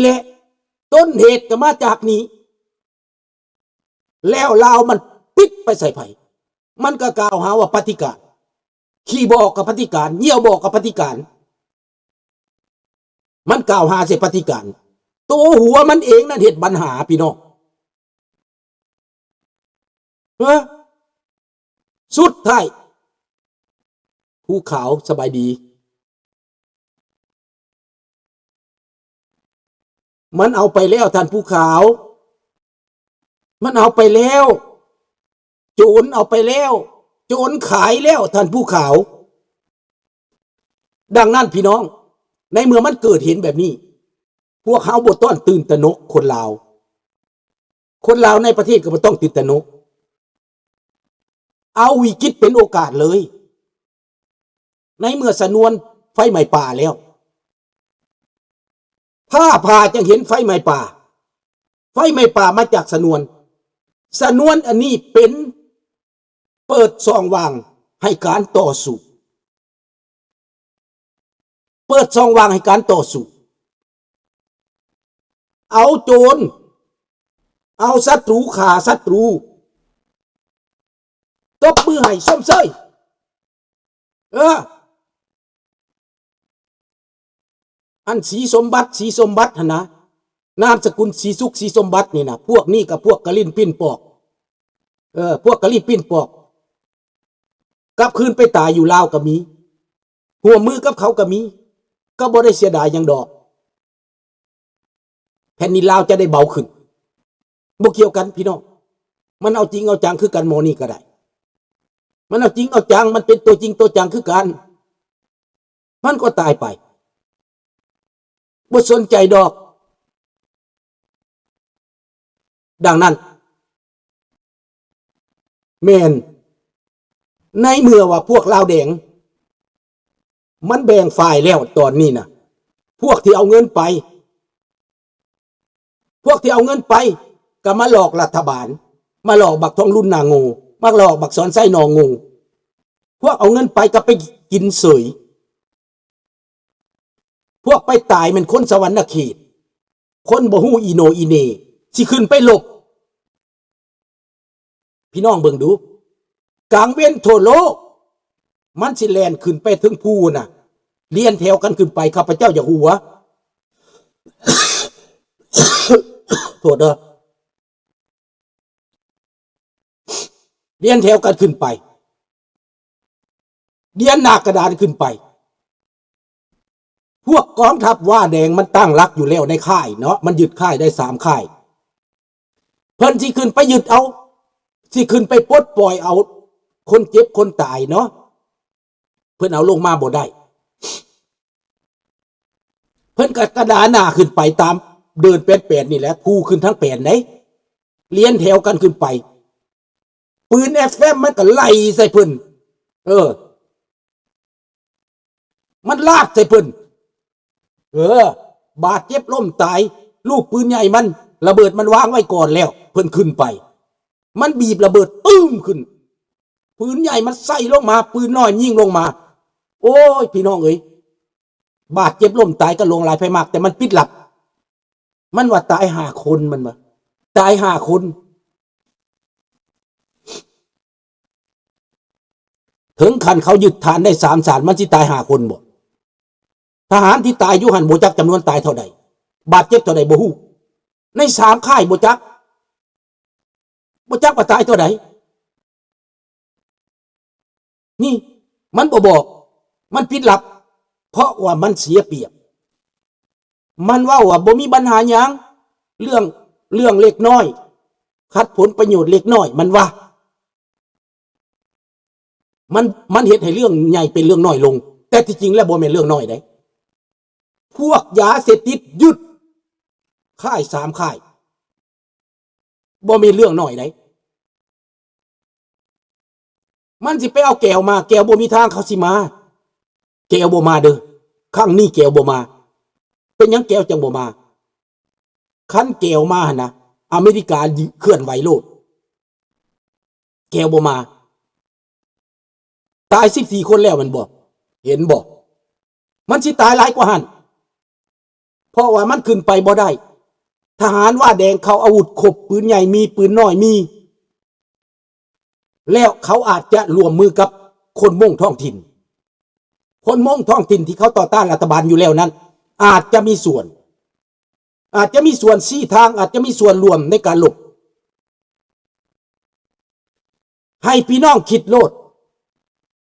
ແຫຼະ ຕົ້ນເຫດກໍມາຈາກນີ້. ແລ້ວລາວມັນປິດໄປໃສ່ໃຜ? ມັນກໍກ່າວຫາວ່າປະຕິການ, ຂີ້ບອກກັບປະຕິການ, ຍ່ຽວບອກກັບປະຕິການ. ມັນກ່າວຫາໃສ່ປະຕິການ. ໂຕຫົວມັນເອງນັ້ນເຮັດບັນຫາ, ພີ່ນ້ອງ. ເອີ ສຸດທ້າຍ ພູຂາວ ສະບາຍດີ. ມັນເອົາໄປແລ້ວທ່ານຜູ້ຂ່າວ, ມັນເອົາໄປແລ້ວ, ໂຈນເອົາໄປແລ້ວ, ໂຈນຂາຍແລ້ວທ່ານຜູ້ຂ່າວ. ດັ່ງນັ້ນພີ່ນ້ອງ, ໃນເມື່ອມັນເກີດເຫັນແບບນີ້, ພວກເຮົາບໍ່ຕ້ອງຕື່ນຕະໜົກ, ຄົນລາວ, ຄົນລາວໃນປະເທດກໍບໍ່ຕ້ອງຕື່ນຕະໜົກ, ເອົາວິກິດເປັນໂອກາດເລີຍ. ໃນເມື່ອຊະນວນໄຟໄໝ້ປ່າແລ້ວ, ຟ້າຜ່າຈັ່ງເຫັນໄຟໄໝ້ປ່າ. ໄຟໄໝ້ປ່າມາຈາກຊະນວນ. ຊະນວນອັນນີ້ເປັນ ເປີດຊ່ອງວ່າງໃຫ້ການຕໍ່ສູ້, ເປີດຊ່ອງວ່າງໃຫ້ການຕໍ່ສູ້. ເອົາໂຈນ, ເອົາສັດຕູຂ້າສັດຕູ. ຕົບມືໃຫ້ຊົມເຊີຍ. ເອີ ອັນສີສົມບັດ, ສີສົມບັດຫັ້ນນະ, ນາມສະກຸນສີສຸກ, ສີສົມບັດນີ້ນະ, ພວກນີ້ກໍພວກກະລິ້ນປີ້ນປອກ. ເອີ ພວກກະລິ້ນປີ້ນປອກ. ກັບຄືນໄປຕາຍຢູ່ລາວກໍມີ, ຮ່ວມມືກັບເຂົາກໍມີ, ກໍບໍ່ໄດ້ເສຍດາຍຫຍັງດອກ. ແຜ່ນດິນລາວຈະໄດ້ເບົາຂຶ້ນ. ບໍ່ກ່ຽວກັນພີ່ນ້ອງ, ມັນເອົາຈິງເອົາຈັງຄືກັນ, ໝໍນີ້ກໍໄດ້, ມັນເອົາຈິງເອົາຈັງ, ມັນເປັນຕົວຈິງຕົວຈັງຄືກັນ, ມັນກໍຕາຍໄປ, ບໍ່ສົນໃຈດອກ. ດັ່ງນັ້ນ ແມ່ນ ໃນເມື່ອວ່າພວກລາວແດງມັນແບ່ງຝ່າຍແລ້ວຕອນນີ້ນະ, ພວກທີ່ເອົາເງິນໄປ, ພວກທີ່ເອົາເງິນໄປກໍມາຫຼອກລັດຖະບານ, ມາຫຼອກບັກທອງລຸນໜ້າໂງ່, ມາຫຼອກບັກສອນໄຊໜໍ່ໂງ່. ພວກເອົາເງິນໄປກໍໄປກິນເສີຍ. ພວກໄປຕາຍແມ່ນຄົນສະຫວັນນະເຂດ, ຄົນບໍ່ຮູ້ອີໂໜອີເໜ, ຊິຂຶ້ນໄປລົບ. ພີ່ນ້ອງເບິ່ງດູ, ກາງເວັນທົ່ວໂລກ ມັນຊິແລ່ນຂຶ້ນໄປເທິງພູນນະ, ລຽນແຖວກັນຂຶ້ນໄປ, ຂ້າພະເຈົ້າຢາກຫົວ, ໂທດເດີ. ລຽນແຖວກັນຂຶ້ນໄປ, ລຽນໜ້າກະດານຂຶ້ນໄປ. ພວກກອງທັບວ້າແດງມັນຕັ້ງຫຼັກຢູ່ແລ້ວໃນຄ້າຍເນາະ, ມັນຍຶດຄ້າຍໄດ້ສາມຄ້າຍ. ເພິ່ນຊິຂຶ້ນໄປຍຶດເອົາ, ຊິຂຶ້ນໄປປົດປ່ອຍເອົາຄົນເຈັບຄົນຕາຍເນາະ, ເພິ່ນເອົາລົງມາບໍ່ໄດ້. ເພິ່ນກໍກະດາໜ້າຂຶ້ນໄປຕາມເດີ່ນແປນໆນີ້ແຫຼະ, ພູຂຶ້ນທັງແປນເດ້, ລຽນແຖວກັນຂຶ້ນໄປ. ປືນເອັຟເອັມມັນກໍໄລ່ໃສ່ເພິ່ນ, ເອີ ມັນລາດໃສ່ເພິ່ນ, ເອີ ບາດເຈັບລົ້ມຕາຍ. ລູກປືນໃຫຍ່ມັນ, ລະເບີດມັນວາງໄວ້ກ່ອນແລ້ວ, ເພິ່ນຂຶ້ນໄປ, ມັນບີບລະເບີດປຶ້ມຂຶ້ນ, ປືນໃຫຍ່ມັນໃສ່ລົງມາ, ປືນນ້ອຍຍິງລົງມາ. ໂອ້ຍ ພີ່ນ້ອງເອີຍ, ບາດເຈັບລົ້ມຕາຍກໍຫຼວງຫຼາຍໄພມາກ, ແຕ່ມັນປິດລັບ. ມັນວ່າຕາຍຫ້າຄົນ, ມັນວ່າຕາຍຫ້າຄົນ. ເຖິງຂັ້ນເຂົາຍຶດຖານໄດ້ສາມຊານ, ມັນຊິຕາຍຫ້າຄົນບໍ່? ທະຫານທີ່ຕາຍຢູ່ຫັ້ນ ບໍ່ຈັກຈຳນວນຕາຍເທົ່າໃດ, ບາດເຈັບເທົ່າໃດບໍ່ຮູ້. ໃນສາມຄ້າຍບໍ່ຈັກ, ບໍ່ຈັກວ່າຕາຍເທົ່າໃດ. ນີ້ມັນບໍ່ບອກ, ມັນປິດລັບ, ເພາະວ່າມັນເສຍປຽບ. ມັນເວົ້າວ່າບໍ່ມີບັນຫາຫຍັງ, ເລື່ອງ, ເລື່ອງເລັກນ້ອຍ, ຂັດຜົນປະໂຫຍດເລັກນ້ອຍ, ມັນວ່າ. ມັນ, ມັນເຮັດໃຫ້ເລື່ອງໃຫຍ່ເປັນເລື່ອງນ້ອຍລົງ, ແຕ່ທີ່ຈິງແລ້ວບໍ່ແມ່ນເລື່ອງນ້ອຍເດ້. ພວກຢາເສບຕິດຍຶດຄ້າຍສາມຄ້າຍ, ບໍ່ແມ່ນເລື່ອງນ້ອຍໃດ. ມັນຊິໄປເອົາແກວມາ, ແກວບໍ່ມີທາງເຂົາຊິມາ, ແກວບໍ່ມາເດີ້, ຄັ້ງນີ້ແກວບໍ່ມາ. ເປັນຫຍັງແກວຈັ່ງບໍ່ມາ? ຄັນແກວມາຫັ້ນນະ, ອາເມລິກາເຄື່ອນໄຫວໂລດ. ແກວບໍ່ມາ. ຕາຍສິບສີ່ຄົນແລ້ວແມ່ນບໍ່? ເຫັນບໍ່? ມັນຊິຕາຍຫຼາຍກວ່າຫັ້ນ. ເພາະວ່າມັນຂຶ້ນໄປບໍ່ໄດ້. ທະຫານວ່າແດງເຂົາອາວຸດຄົບ, ປືນໃຫຍ່ມີ, ປືນນ້ອຍມີ, ແລ້ວເຂົາອາດຈະຮ່ວມມືກັບຄົນມົ້ງທ້ອງຖິ່ນ. ຄົນມົ້ງທ້ອງຖິ່ນທີ່ເຂົາຕໍ່ຕ້ານລັດຖະບານຢູ່ແລ້ວນັ້ນ ອາດຈະມີສ່ວນ, ອາດຈະມີສ່ວນຊີ້ທາງ, ອາດຈະມີສ່ວນຮ່ວມໃນການລົບ. ໃຫ້ພີ່ນ້ອງຄິດໂລດ,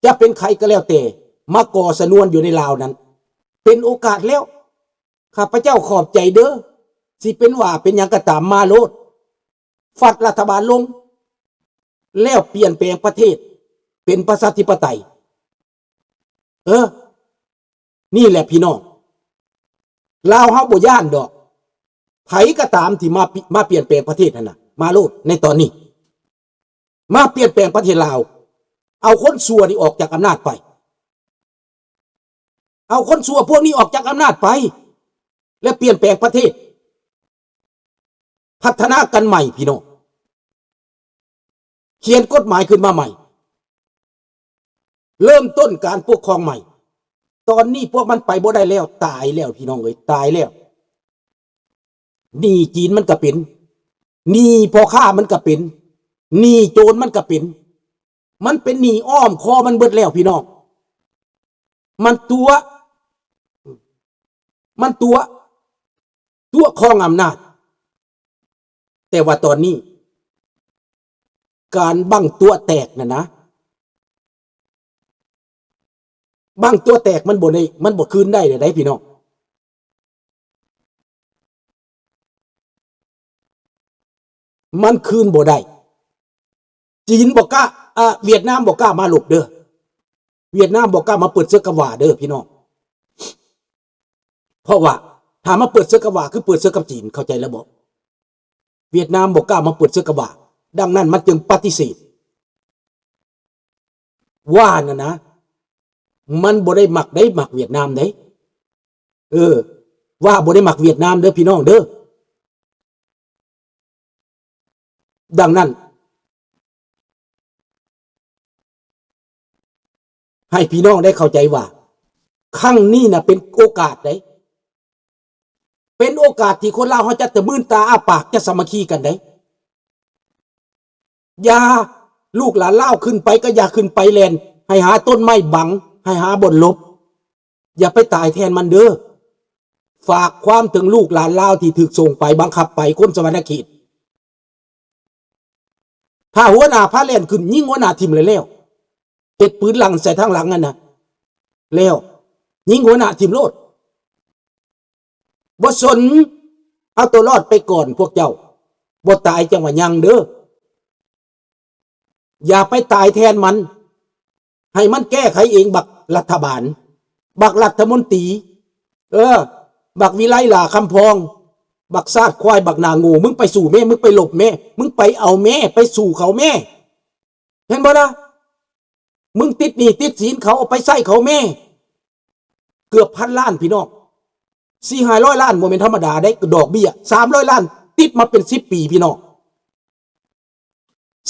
ຈະເປັນໃຜກໍແລ້ວແຕ່ ມາກໍ່ຊະນວນຢູ່ໃນລາວນັ້ນ ເປັນໂອກາດແລ້ວ. ຂ້າພະເຈົ້າຂອບໃຈເດີ້, ຊິເປັນຫວ້າເປັນຫຍັງກໍຕາມ ມາໂລດ, ຟັດລັດຖະບານລົງ ແລ້ວປ່ຽນແປງປະເທດເປັນປະຊາທິປະໄຕ. ເອີ ນີ້ແຫຼະພີ່ນ້ອງ, ລາວເຮົາບໍ່ຢ້ານດອກ. ໃຜກໍຕາມທີ່ມາ ມາປ່ຽນແປງປະເທດຫັ້ນນະ ມາໂລດໃນຕອນນີ້, ມາປ່ຽນແປງປະເທດລາວ, ເອົາຄົນຊົ່ວນີ້ອອກຈາກອຳນາດໄປ, ເອົາຄົນຊົ່ວພວກນີ້ອອກຈາກອຳນາດໄປ ແລະ ປ່ຽນແປງປະເທດ, ພັດທະນາກັນໃໝ່ພີ່ນ້ອງ, ຂຽນກົດໝາຍຂຶ້ນມາໃໝ່, ເລີ່ມຕົ້ນການປົກຄອງໃໝ່. ຕອນນີ້ພວກມັນໄປບໍ່ໄດ້ແລ້ວ, ຕາຍແລ້ວພີ່ນ້ອງເອີຍ, ຕາຍແລ້ວ. ໜີ້ຈີນມັນກໍເປັນ, ໜີ້ພໍ່ຄ້າມັນກໍເປັນ, ໜີ້ໂຈນມັນກໍເປັນ, ມັນເປັນໜີ້ອ້ອມຄໍມັນເບິດແລ້ວພີ່ນ້ອງ. ມັນຕົວະ, ມັນຕົວະ, ຕົວະຄອງອຳນາດ. ແຕ່ວ່າຕອນນີ້ ການບັ້ງຕົວະແຕກນັ້ນນະ, ບັ້ງຕົວະແຕກມັນບໍ່ໄດ້, ມັນບໍ່ຄືນໄດ້ເດ້ພີ່ນ້ອງ, ມັນຄືນບໍ່ໄດ້. ຈີນບໍ່ກ້າ, ອາ, ຫວຽດນາມບໍ່ກ້າມາລົບເດີ້, ຫວຽດນາມບໍ່ກ້າມາເປີດເສິກກັບຫວ້າເດີ້ພີ່ນ້ອງ. ເພາະວ່າຖ້າມາເປີດເສິກກັບຫວ້າ ຄືເປີດເສິກກັບຈີນ, ເຂົ້າໃຈແລ້ວບໍ່? ຫວຽດນາມບໍ່ກ້າມາເປີດເສິກກັບຫວ້າ, ດັ່ງນັ້ນມັນຈຶ່ງປະຕິເສດ. ຫວ້ານັ້ນນະ ມັນບໍ່ໄດ້ມັກໃດ, ມັກຫວຽດນາມໃດ. ເອີ, ຫວ້າບໍ່ໄດ້ມັກຫວຽດນາມເດີ້ພີ່ນ້ອງເດີ້. ດັ່ງນັ້ນ ໃຫ້ພີ່ນ້ອງໄດ້ເຂົ້າໃຈວ່າ ຄັ້ງນີ້ນະເປັນໂອກາດໃດ, ເປັນໂອກາດທີ່ຄົນລາວເຮົາຈະຕະມືນຕາອ້າປາກ, ຈະສາມັກຄີກັນໃດ. ຢ່າ, ລູກຫຼານລາວຂຶ້ນໄປກໍຢ່າຂຶ້ນໄປແລ່ນ, ໃຫ້ຫາຕົ້ນໄມ້ບັງ, ໃຫ້ຫາບ່ອນຫຼົບ. ຢ່າໄປຕາຍແທນມັນເດີ້. ຝາກຄວາມເຖິງລູກຫຼານລາວທີ່ຖືກສົ່ງໄປ, ບັງຄັບໄປ, ຄົນສະຫວັນນະເຂດ. ຖ້າຫົວໜ້າພາແລ່ນຂຶ້ນ, ຍິງຫົວໜ້າຖິ້ມແລ້ວ, ເຮັດປືນຫຼັງໃສ່ທາງຫຼັງຫັ້ນນະ, ແລ້ວຍິງຫົວໜ້າຖິ້ມໂລດ. ບໍ່ສົນ, ເອົາຕົວລອດໄປກ່ອນພວກເຈົ້າ. ບໍ່ຕາຍຈັ່ງວ່າຍັງເດີ້. ຢ່າໄປຕາຍແທນມັນ, ໃຫ້ມັນແກ້ໄຂເອງ, ບັກລັດຖະບານ, ບັກລັດຖະມົນຕີ, ເອີ, ບັກວິໄລຫຼ້າຄຳພອງ, ບັກຊາດຄວາຍ, ບັກໜ້າໂງ່, ມຶງໄປສູ້ແມ້, ມຶງໄປລົບແມ້, ມຶງໄປເອົາແມ້, ໄປສູ້ເຂົາແມ້. ເຫັນບໍ່ລະ? ມຶງຕິດໜີ້ຕິດສິນເຂົາ, ເອົາໄປໃຊ້ເຂົາແມ້. ເກືອບພັນລ້ານພີ່ນ້ອງ, ສີ່ຫ້າຮ້ອຍລ້ານ ບໍ່ແມ່ນທຳມະດາເດ້, ດອກເບ້ຍສາມຮ້ອຍລ້ານ ຕິດມາເປັນສິບປີພີ່ນ້ອງ.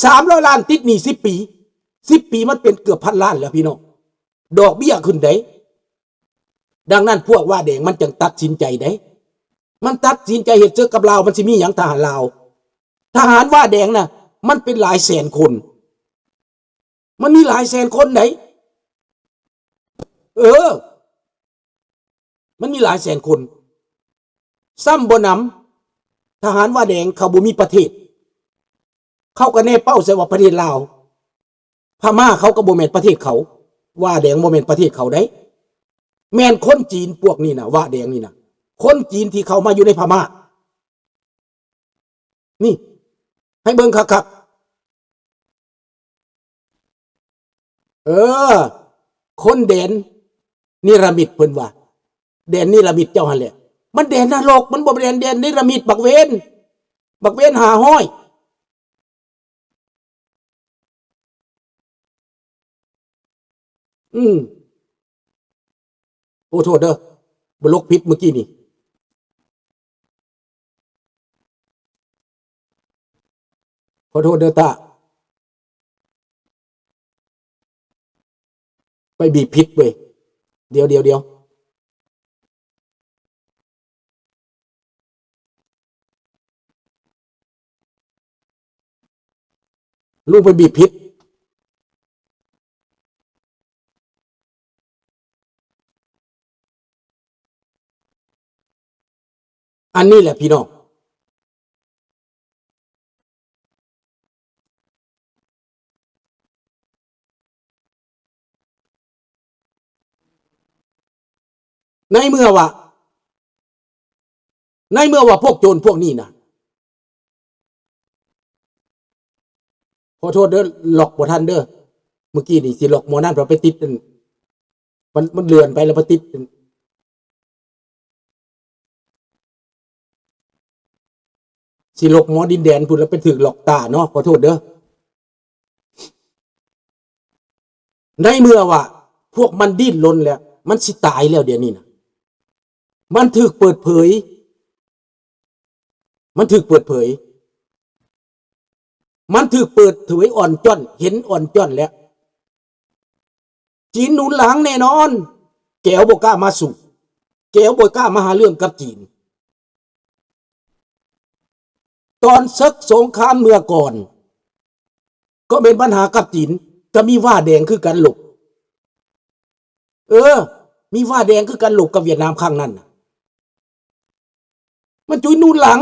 ສາມຮ້ອຍລ້ານ ຕິດໜີ້ສິບປີ, ສິບປີມັນເປັນເກືອບພັນລ້ານແລ້ວພີ່ນ້ອງ, ດອກເບ້ຍຂຶ້ນເດ້. ດັ່ງນັ້ນພວກຫວ້າແດງມັນຈຶ່ງຕັດສິນໃຈເດ້, ມັນຕັດສິນໃຈເຮັດເສິກກັບລາວ. ມັນຊິມີຫຍັງທະຫານລາວ? ທະຫານຫວ້າແດງນະ ມັນເປັນຫຼາຍແສນຄົນ, ມັນມີຫຼາຍແສນຄົນໃດ. ເອີ ມັນມີຫຼາຍແສນຄົນ. ຊ້ຳບໍ່ໜຳ, ທະຫານຫວ້າແດງເຂົາບໍ່ມີປະເທດ, ເຂົາກໍແນເປົ້າໃສ່ວ່າປະເທດລາວ. ພະມ້າເຂົາກໍບໍ່ແມ່ນປະເທດເຂົາ, ຫວ້າແດງບໍ່ແມ່ນປະເທດເຂົາໃດ, ແມ່ນຄົນຈີນພວກນີ້ນະ, ຫວ້າແດງນີ້ນະ, ຄົນຈີນທີ່ເຂົ້າມາຢູ່ໃນພະມ້າ. ນີ້ ໃຫ້ເບິ່ງຄັກໆ. ເອີ ຄົນແດນນິລະມິດເພິ່ນວ່າ, ແດນນິລະມິດເຈົ້າຫັ້ນແຫຼະ. ມັນແດນນະລົກ, ມັນບໍ່ແມ່ນແດນ ແດນນິລະມິດ, ບັກເວນ, ບັກເວນຫ້າຮ້ອຍ. ອືມ ໂອ້ ໂທດເດີ ບລັອກຜິດມື້ກີ້ນີ້. ຂໍໂທດເດີຕາ ໄປບີບຜິດເວີຍ. ດຽວ ດຽວ ດຽວ. ລຸງໄປບີບຜິດ. ອັນນີ້ແຫຼະພີ່ນ້ອງ, ໃນເມື່ອວ່າ ໃນເມື່ອວ່າພວກໂຈນພວກນີ້ນະ ຂໍໂທດເດີ ລັອກບໍ່ທັນເດີ. ມື້ກີ້ນີ້ຊິລັອກໝໍນັ້ນ ໄປຕິດອັນ ມັນ ມັນເລື່ອນໄປແລ້ວໄປຕິດອັນ ຊິລັອກໝໍດິນແດນພຸ້ນ ແລ້ວໄປຖືກລັອກຕາເນາະ, ຂໍໂທດເດີ. ໃນເມື່ອວ່າພວກມັນດີ້ນລົນແລ້ວ ມັນຊິຕາຍແລ້ວ ດຽວນີ້ນະ ມັນຖືກເປີດເຜີຍ ມັນຖືກເປີດເຜີຍ ມັນຖືກເປີດເຜີຍອ່ອນຈ້ອນ ເຫັນອ່ອນຈ້ອນແລ້ວ. ຈີນໜູນຫຼັງແນ່ນອນ. ແກວບໍ່ກ້າມາສູ້, ແກວບໍ່ກ້າມາຫາເລື່ອງກັບຈີນ. ຕອນເສິກສົງຄາມເມື່ອກ່ອນ ກໍເປັນບັນຫາກັບຈີນ, ກໍມີຫວ້າແດງຄືກັນລົບ. ເອີ ມີຫວ້າແດງຄືກັນລົບກັບຫວຽດນາມຄັ້ງນັ້ນນະ. ມັນຈຸຍໜູນຫຼັງ.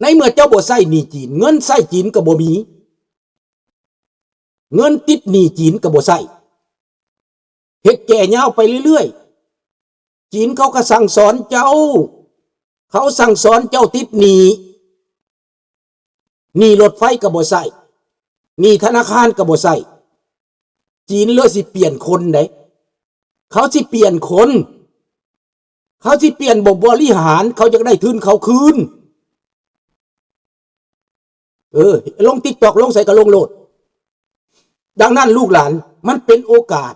ໃນເມື່ອເຈົ້າບໍ່ໃຊ້ໜີ້ຈີນ, ເງິນໃຊ້ຈີນກໍບໍ່ມີ, ເງິນຕິດໜີ້ຈີນກໍບໍ່ໃຊ້, ເຮັດແກ່ຍາວໄປເລື້ອຍໆ. ຈີນເຂົາກໍສັ່ງສອນເຈົ້າ, ເຂົາສັ່ງສອນເຈົ້າຕິດໜີ້, ໜີ້ລົດໄຟກໍບໍ່ໃຊ້, ໜີ້ທະນາຄານກໍບໍ່ໃຊ້. ຈີນເລີຍຊິປ່ຽນຄົນເດ້, ເຂົາຊິປ່ຽນຄົນ, ເຂົາຊິປ່ຽນບົກບໍລິຫານ, ເຂົາຢາກໄດ້ທຶນເຂົາຄືນ. ເອີ ລົງຕິກຕັອກ ລົງໃສກໍລົງໂລດ. ດັ່ງນັ້ນລູກຫຼານ, ມັນເປັນໂອກາດ.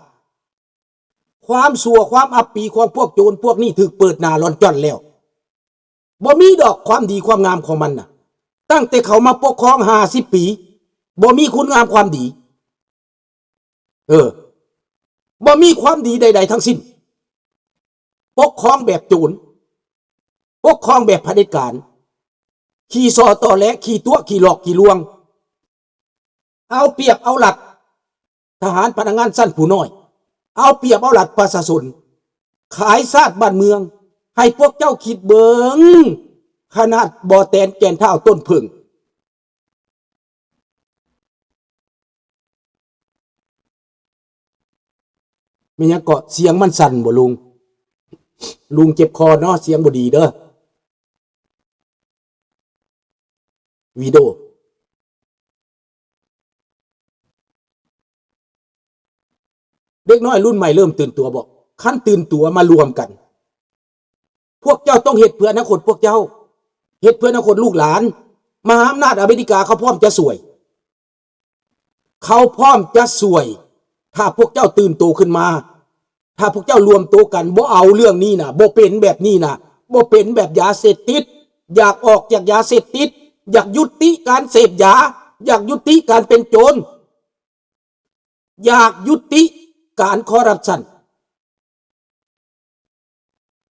ຄວາມຊົ່ວ ຄວາມອັບປີຂອງພວກໂຈນພວກນີ້ຖືກເປີດໜ້າລ່ອນຈ້ອນແລ້ວ. ບໍ່ມີດອກຄວາມດີຄວາມງາມຂອງມັນນະ. ຕັ້ງແຕ່ເຂົາມາປົກຄອງຫ້າສິບປີ, ບໍ່ມີຄຸນງາມຄວາມດີ. ເອີ ບໍ່ມີຄວາມດີໃດໆທັງສິ້ນ. ປົກຄອງແບບໂຈນ, ປົກຄອງແບບຜະເດັດການ, ຂີ້ສໍ້ຕໍແຫຼ, ຂີ້ຕົວະ, ຂີ້ຫຼອກ, ຂີ້ລວງ, ເອົາປຽບເອົາລັດ ທະຫານ, ພະນັກງານຊັ້ນຜູ້ນ້ອຍ, ເອົາປຽບເອົາລັດປະຊາຊົນ, ຂາຍຊາດບ້ານເມືອງ. ໃຫ້ພວກເຈົ້າຄິດເບິ່ງ, ຂະໜາດບໍ່ແຕນແກ່ນທ້າວຕົ້ນເຜິ້ງ ແມ່ນຫຍັງເກາະ? ສຽງມັນສັ່ນບໍ່ລຸງ? ລຸງເຈັບຄໍເນາະ, ສຽງບໍ່ດີເດີ. ວິດີໂອ ເດັກນ້ອຍລຸ້ນໃໝ່ເລີ່ມຕື່ນຕົວບໍ່? ຄັນຕື່ນຕົວມາລວມກັນ, ພວກເຈົ້າຕ້ອງເຮັດເພື່ອອະນາຄົດພວກເຈົ້າ, ເຮັດເພື່ອອະນາຄົດລູກຫຼານ. ມະຫາອຳນາດອາເມລິກາເຂົາພ້ອມຈະຊ່ວຍ, ເຂົາພ້ອມຈະຊ່ວຍ ຖ້າພວກເຈົ້າຕື່ນໂຕຂຶ້ນມາ, ຖ້າພວກເຈົ້າລວມໂຕກັນ ບໍ່ເອົາເລື່ອງນີ້ນະ, ບໍ່ເປັນແບບນີ້ນະ, ບໍ່ເປັນແບບຢາເສບຕິດ, ຢາກອອກຈາກຢາເສບຕິດ, ຢາກຍຸຕິການເສບຢາ, ຢາກຍຸຕິການເປັນໂຈນ, ຢາກຍຸຕິການຄໍຣັບຊັນ.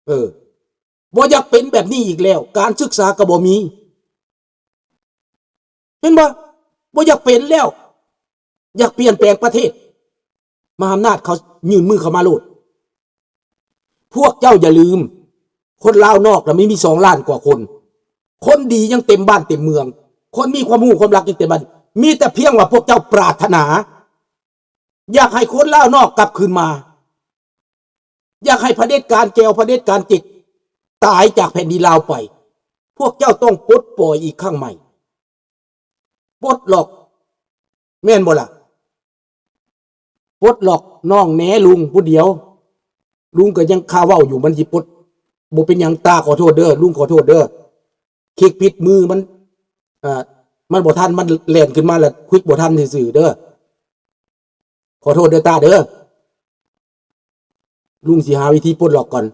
ເອີ ບໍ່ຢາກເປັນແບບນີ້ອີກແລ້ວ, ການສຶກສາກໍບໍ່ມີ. ເຫັນບໍ່? ບໍ່ຢາກເປັນແລ້ວ, ຢາກປ່ຽນແປງປະເທດ. ມະຫາອຳນາດເຂົາຍື່ນມືເຂົ້າມາໂລດ. ພວກເຈົ້າຢ່າລືມ, ຄົນລາວນອກລະມີ ມີສອງລ້ານກວ່າຄົນ. ຄົນດີຍັງເຕັມບ້ານເຕັມເມືອງ, ຄົນມີຄວາມຮູ້ຄວາມລັກຍັງເຕັມບ້ານ. ມີແຕ່ພຽງວ່າພວກເຈົ້າປາດຖະໜາ ຢາກໃຫ້ຄົນລາວນອກກັບຄືນມາ, ຢາກໃຫ້ຜະເດັດການແກວ ຜະເດັດການເຈັກ ຕາຍຈາກແຜ່ນດິນລາວໄປ. ພວກເຈົ້າຕ້ອງປົດປ່ອຍອີກຄັ້ງໃໝ່. ປົດລັອກ ແມ່ນບໍ່ລະ? ປົດລັອກນ້ອງແດ່ ລຸງຜູ້ດຽວ. ລຸງກໍຍັງຄາເວົ້າຢູ່, ມັນຊິປົດ ບໍ່ເປັນຫຍັງ. ຕາ ຂໍໂທດເດີ, ລຸງຂໍໂທດເດີ. ຄລິກຜິດມືມັນ, ເອີ ມັນບໍ່ທັນ, ມັນແລ່ນຂຶ້ນມາແລ້ວຄລິກບໍ່ທັນຊື່ໆເດີ. ຂໍໂທດເດີຕາເດີ. ລຸງຊິຫາວິທີປົດລັອກກ່ອນ.